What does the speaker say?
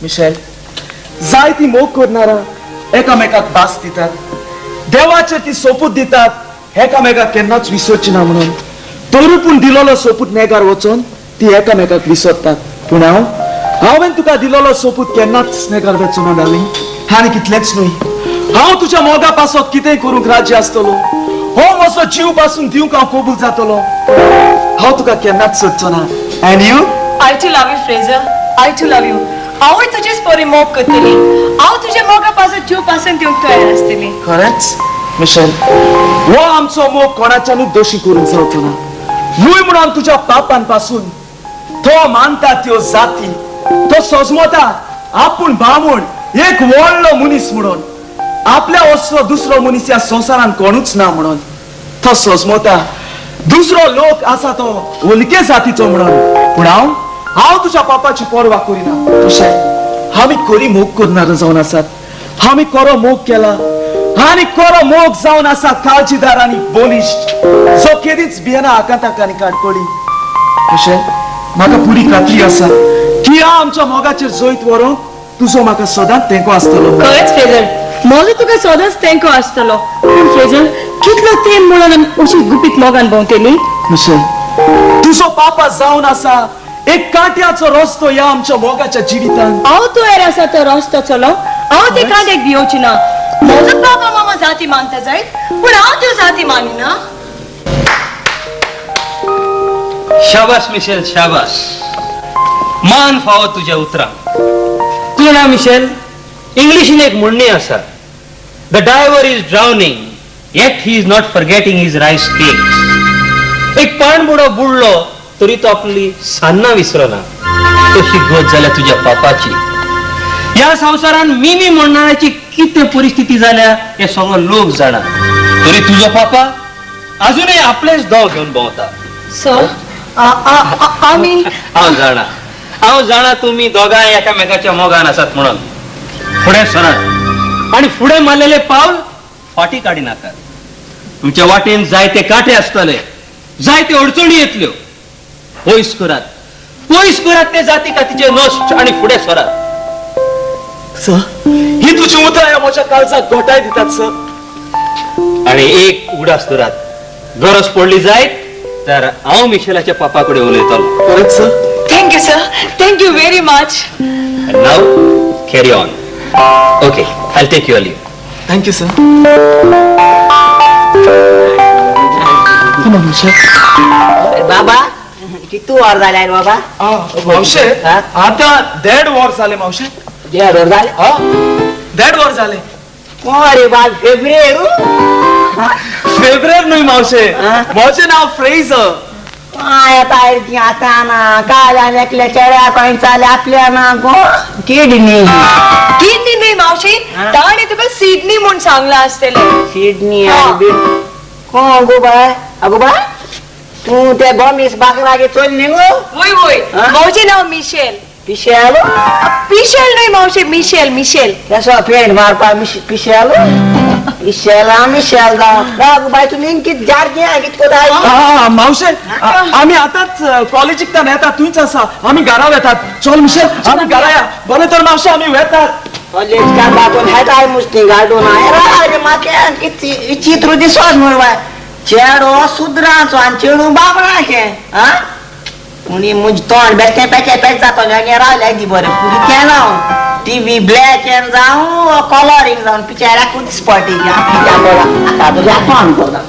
Mitchell, जाय ती मोग करणारा एकामेकाक भास दितात, देवाचेर ती सोपूत दितात, एकामेकाक केन्नाच विसरची ना म्हणून. तरी पूण दिलोलो सोपूत नेगार वचोन ती एकामेकाक विसरतात. पूण हांव, हांवें तुका दिलोलो सोपूत केन्नाच नेगार वचो ना डार्लिंग. आनी कितलेंच न्हय, हांव तुज्या मोगा पासत कितेंय करूंक राजी आसतलो. हो म्हजो जीव पासून दिवंक हांव कबूल जातलो. हांव तुका केन्नाच सोदचो ना. And you? I too love you Fraser, I too love you. हांवूय तुजेच परी मोग करतली. हांव तुज्या मोगा पासत जीव पासून दिवंक तयार आसतली. खरेंच मिशेल, हो आमचो मोग कोणाच्यानूच दोशी करूंक जावचो ना. न्हय म्हणून तुज्या पापान पासून तो मानता त्यो जाती, तो सजमता आपूण बामूण एक व्हडलो मनीस म्हणून, आपल्या असलो दुसरो मनीस ह्या संवसारान कोणूच ना म्हणून. तो सजमता दुसरो लोक आसा तो हलके जातीचो म्हणून. पूण हांव, हांव तुज्या पापाची पर्वा करिना. तशें आमी खरी मोग करणार जावन आसात. आमी खरो मोग केला आनी खरो मोग जावन आसा काळजीदार आनी बलिश्ट, जो केदीच भियेना आकांताक आनी काडकोडी. तशें म्हाका पुरी खात्री आसा की ह्या आमच्या मोगाचेर जैत व्हरूंक तुजो म्हाका सदांच तेंको आसतलो. खरेंच फ्रेजर, म्हजो तुका सदांच तेंको आसतलो. पूण फ्रेजर, कितलो तेंप म्हणून आमी अशी गुपीत मोगान भोंवतली? मिशेल, तुजो पापा जावन आसा एक कांट्याचो रस्तो ह्या आमच्या मोगाच्या जिवितान. हांव तयार आसा तो रस्तो चलो. हांव ते कांट्याक भियोवची ना. म्हजो बाबा मामा जाती मानता जायत, पूण हांव त्यो जाती मानिना. शाबास मिशेल, शाबास. मान फावो तुज्या उतरांक. तूं ना मिशेल, इंग्लिशीन एक म्हणणी आसा, the diver is drowning yet he is not forgetting his rice cakes. एक पाणबुडो बुडलो तरी तो आपली सान्नां विसरना. तशी गत जाल्या तुज्या पापाची. ह्या संवसारान मिनी म्हणणाऱ्याची कितें परिस्थिती जाल्या हे सगळो लोक जाणा, तरी तुजो पापा अजूनय आपलेच दव घेवन भोंवता. सर, आमी हांव जाणा, हांव जाणा तुमी दोगांय एकामेकाच्या मोगान आसात म्हणून. फुडें सरात आनी फुडें मारलेले पावल फाटी काडी नाकात. तुमच्या वाटेन जायते कांटे आसतले, जायते अडचणी येतल्यो. पयस करात, पयस करात ते जाती कातीचे नश्ट आनी फुडें सरात. सर, ही तुजी उतरां म्हज्या काळजाक घोटाय दितात सर. आनी एक उगडास दरात, गरज पडली जायत तर हांव मिशेलाच्या पापा कडेन उलयतलो. खरेंच sir? Thank you sir, thank you very much. And now carry on. Okay, I'll take your leave. Thank you sir. Come on Michelle. बाबा कितू वर जाले बाबा? मावशे, आता 1.5 वर जाले मावशे. 1.5 वर जाले? 1.5 वर जाले. अरे बाब, फेब्रेर? फेब्रेर न्हय मावशे, म्हजें नांव फ्रेजर. काय आता आता ना काल आनी एकल्या चेड्या खंय चाले आपल्या ना गो किडनी. किडनी न्हय मावशी, ताणें तुका सिडनी म्हूण सांगलां आसतलें. सिडनी आनी कोण गो बाय? अगो बाय, तूं ते गोमीस बाकरागे चोल न्ही गो? वय वय, म्हजें नांव मिशेल. पिशेल? पिशेल न्हय मावशे, मिशेल. मिशेल केसो पेंट मारपा पिशेल? मिशेल मिशेल जावं बाय, तुमी कित जार्जे कित कोता? मावशे, आमी आतांच कॉलेजीक तान येतात, थंयच आसा. आमी घरा वेतात. चल मिशेल, आमी घरा या. बरें तर मावशे, आमी वेतात. कॉलेज का बातून हेताय मुस्ती गाडून. अरे म्हाका कित विचित्र दिसोत म्हूण बाय. चेडो सुद्रांचो आनी चेडूं बाबराचें. आं, पूण मुज तोंड बेश्टें पेचे पेच जातलें हांगे रावलें दी बरें पुरी केला. टीव्ही ब्लॅक एंड जावं कलरींग जावन पिक्चराकूच दिसपटी. आतां तुज्या तोंड करता.